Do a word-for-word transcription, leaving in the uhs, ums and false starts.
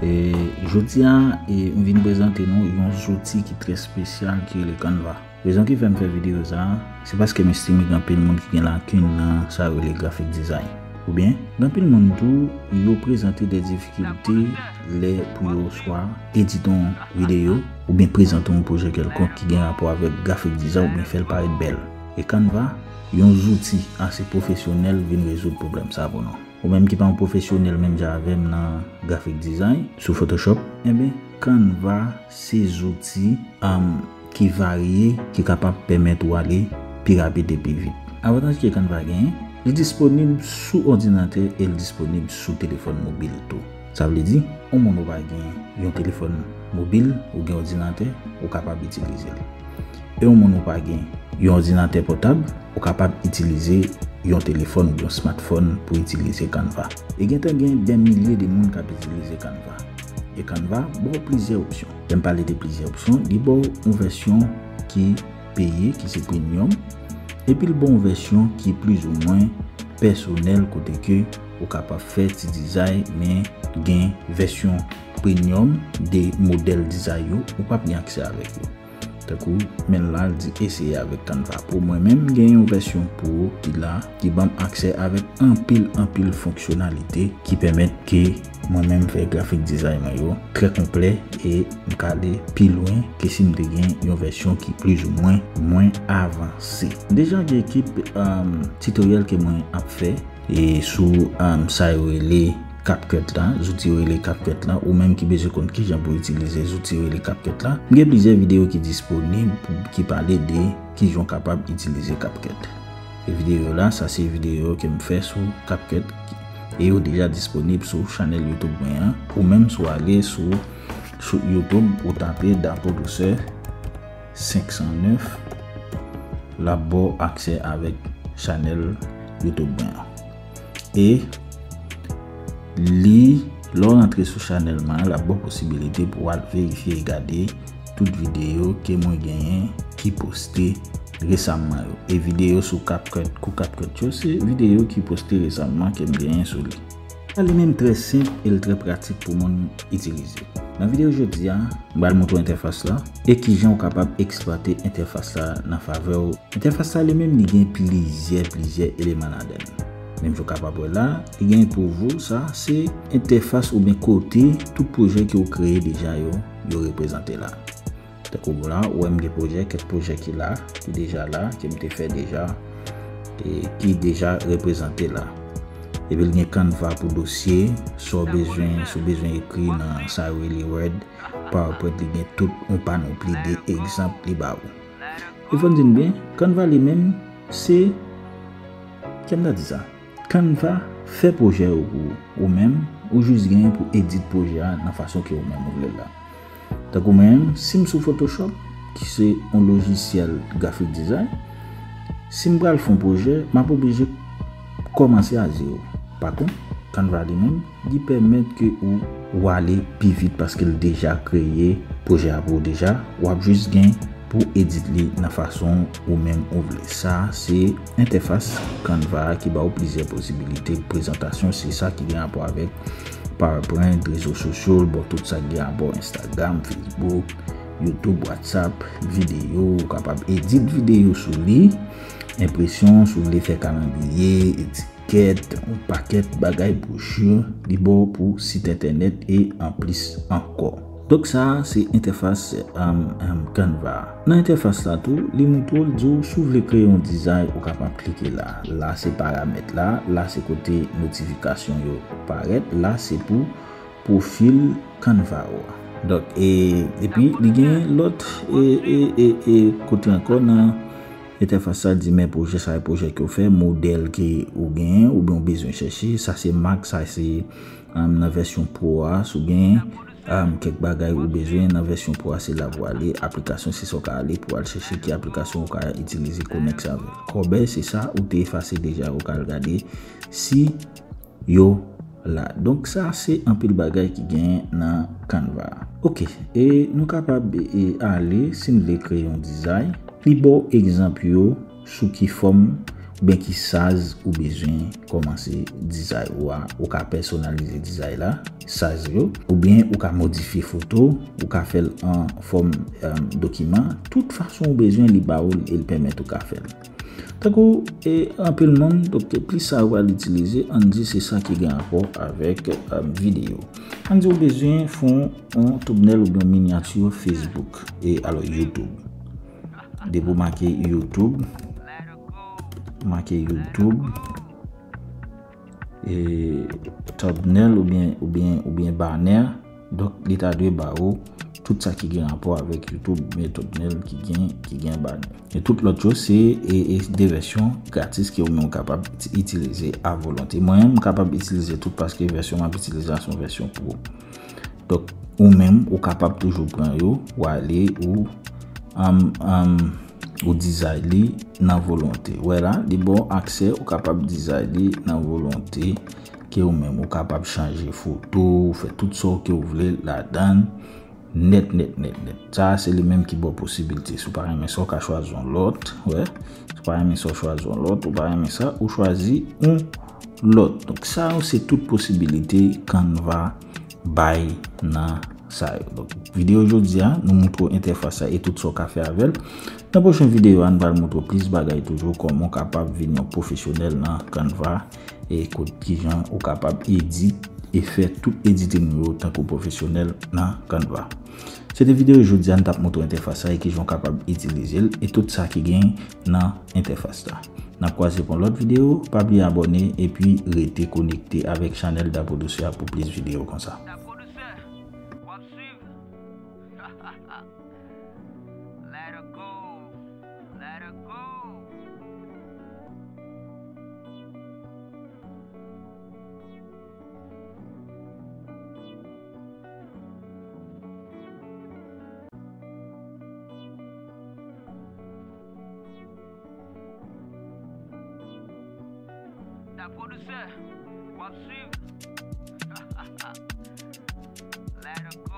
E jodi a, e, m vin prezante nou yon zouti ki trè espesyal ki rele Canva. Rezon ki fè m fè videyo sa a, se paske m estime gen anpil moun ki gen lakin nan sa yo rele graphic design. Oubyen, gen anpil moun tou, yo prezante de difikilte lè pou yo swa edite yon videyo oubyen prezante yon pwojè kèlkonk ki gen rapò avèk graphic design oubyen fè l parèt bèl. E Canva, yon zouti ase pwofesyonèl, vin rezoud pwoblèm sa a pou nou. Ou menm ki pa yon pwofesyonèl menm jan avè m nan graphic design sou Photoshop, enben, Canva se zouti, um, ki varye, ki kapab pèmèt ou ale pi rapid e pi vit. Avantaj ke Canva genyen, li disponib sou òdinatè e li disponib sou telefòn mobil tou. Sa vle di, yon moun ou pa gen yon telefòn mobil, ou gen òdinatè, ou kapab itilize li. E yon moun ou pa gen yon òdinatè pòtab, ou kapab itilize yon telefòn ou yon smartphone pou itilize Canva. E gentan gen dè milye de moun k ap itilize Canva. E Canva ba w plizyè opsyon. Lè m pale de plizyè opsyon, li ba w yon vèsyon ki peye, ki se premium, epi l ba w yon vèsyon ki plizoumwen pèsonèl, kote ke ou kapab fè ti dizay, men gen vèsyon premium de modèl dizay yo, ou p ap gen aksè avèk yo. Tankou, men l la, l di eseye avèk Canva. Pou mwen menm, gen yon vèsyon pro ki la, ki ban m aksè avèk anpil, anpil fonksyonalite ki pèmèt ke mwen menm fè grafik dizay mwen yo trè konplè e m ka ale pi lwen ke si m te gen yon vèsyon ki plizoumwen mwen avanse. Deja gen ekip, um, tutorial ke mwen ap fè e sou, um, sa yo rele CapCut la, zouti yo rele CapCut la, ou menm ki bezwen konn kijan pou itilize zouti yo rele CapCut la. M gen plizyè videyo ki disponib pou, ki pale de kijan w kapab itilize CapCut. E videyo la, sa se videyo ke m fè sou CapCut e yo deja disponib sou chanèl YouTube mwen an. Ou menm si w ale sou, sou YouTube, ou tape Dapo Douceur senk san nèf, l ap ba w aksè avèk chanèl YouTube mwen an. E li, lè w rantre sou chanèl mwen an, l ap ba w posibilite pou w al verifye e gade tout videyo ke mwen genyen ki poste resamman yo. E videyo sou CapCut, kou CapCut yo, se videyo ki poste resamman ke m genyen sou li. Sa li menm trè senp e l trè pratik pou moun itilize. Nan videyo jodi a, m pral montre w entèfas la e kijan w kapab eksplwate entèfas la nan favè w. Entèfas la li menm li gen plizyè, plizyè eleman ladan l. Menm jan w kapab wè la, li gen pou vou, sa se entèfas oubyen kote tout pwojè ke w kreye deja yo, yo reprezante la. Tankou la, ou wè m gen pwojè, kèk pwojè ki la, ki deja la, ke m te fè deja, e ki deja reprezante la. Epi l gen Canva pou dosye, sa w bezwen, si w bezwen ekri nan sa yo rele Word, PowerPoint, li gen tout yon panopli de egzanp li ba ou. E fò n di n byen, Canva li menm, se, jan m ta di sa, Canva fè pwojè yo pou ou, ou menm, ou jis genyen pou edit pwojè a nan fason ke ou menm ou vle l la. Tankou mwen menm, si m sou Photoshop, ki se yon lojisyèl grafik dizay, si m pral fè yon pwojè, m ap oblije kòmanse a zewo. Pa kont, Canva li menm, li pèmèt ke ou, ou ale pi vit paske l deja kreye pwojè a pou ou deja. W ap jis gen pou edit li nan fason ou menm ou vle. Sa se entèfas Canva a ki ba ou plizyè posibilite prezantasyon. Se sa ki gen rapò avèk PowerPoint, rezo sosyo, l ba w tout sa ki gen rapò Instagram, Facebook, YouTube, WhatsApp, videyo, ou kapab edit videyo sou li, enpresyon, si w vle fè kalandriye, etikèt, yon pakèt bagay, bwochi, li ba w pou sit entènèt e anplis ankò. Donk sa a se entèfas, um, um, Canva a. Nan entèfas la tou, li montre w, l di w si w vle kreye yon dizay, ou kapab klike la. La se paramèt la, la se kote notifikasyon yo parèt, la se pou pwofil Canva ou a. Donk, e, epi li gen lòt, e, e, e, e kote ankò nan entèfas la, di men pwojè sa e pwojè ke w fè, modèl ke ou genyen oubyen w bezwen chèche, sa se Mac, sa se, um, nan vèsyon Pro a, si w genyen, um, kèk bagay ou bezwen nan vèsyon Pro a, se la pou w ale, aplikasyon se sa w ka ale pou w al chèche ki aplikasyon ou ka itilize konèkte avè l. Kòbèy se sa ou te efase deja, ou ka al gade si yo la. Donk sa se anpil bagay ki genyen nan Canva a. Oke, e nou kapab, e, ale, si n vle kreye yon dizay, li ba w egzanp yo sou ki fòm Oubyen ki size ou bezwen kòmanse dizay ou a. Ou ka pèsonalize dizay la, size yo, oubyen ou ka modifye foto, ou ka fè l an fòm, um, dokiman. Tout fason ou bezwen, li ba ou l e l pèmèt ou ka fè l. Tankou, e, anpil moun, donk, plis sa yo pral itilize, ann di se sa ki gen rapò avèk, um, videyo. Ann di ou bezwen fè yon, yon thumbnail oubyen yon minyati Facebook, e alò YouTube. Depi w make YouTube, make YouTube, e thumbnail oubyen, oubyen, oubyen banner. Donk, li ta dwe ba ou tout sa ki gen rapò avèk YouTube, oubyen thumbnail ki gen, ki gen banner. E tout lòt yo, se, e, e de vèsyon gratis ke ou menm ou kapab ti-, itilize a volonte. Mwen menm, m kapab itilize tout paske vèsyon m ap itilize a se yon vèsyon pro. Donk, ou menm, ou kapab toujou pran yo, ou ale, ou, um, um, ou dizay li nan volonte. Ou wè la, li ba w aksè, ou kapab dizay li nan volonte, ke ou menm, ou kapab chanje foto, ou fè tout sa ke ou vle ladan l, nèt, nèt, nèt, nèt. Sa a, se li menm ki ba w posibilite. Si w pa renmen sa, ou ka chwazi yon lòt, wè. Si w pa renmen sa, ou chwazi yon lòt. Ou pa renmen sa, ou chwazi yon lòt. Donk, sa yo, se tout posibilite Canva bay nan sa yo. Donk, videyo jodi a, nou montre w entèfas la e tout sa w ka fè avè l. Nan pwochen videyo a, nou pral montre w plis bagay toujou, kòman w kapab vin yon pwofesyonèl nan Canva e kot kijan ou kapab edit e fè tout editing yo tankou pwofesyonèl nan Canva. Se te videyo jodi a, nou t ap montre w entèfas la e kijan w kapab itilize l e tout sa ki gen nan entèfas la. N ap kwaze pou yon lòt videyo, pa bliye abòne epi rete konekte avèk chanèl Dapo Douceur a pou plis videyo konsa. Dapo Douceur, w ap swiv. Let her go, let her go. Dapo Douceur, w ap swiv. Let her go.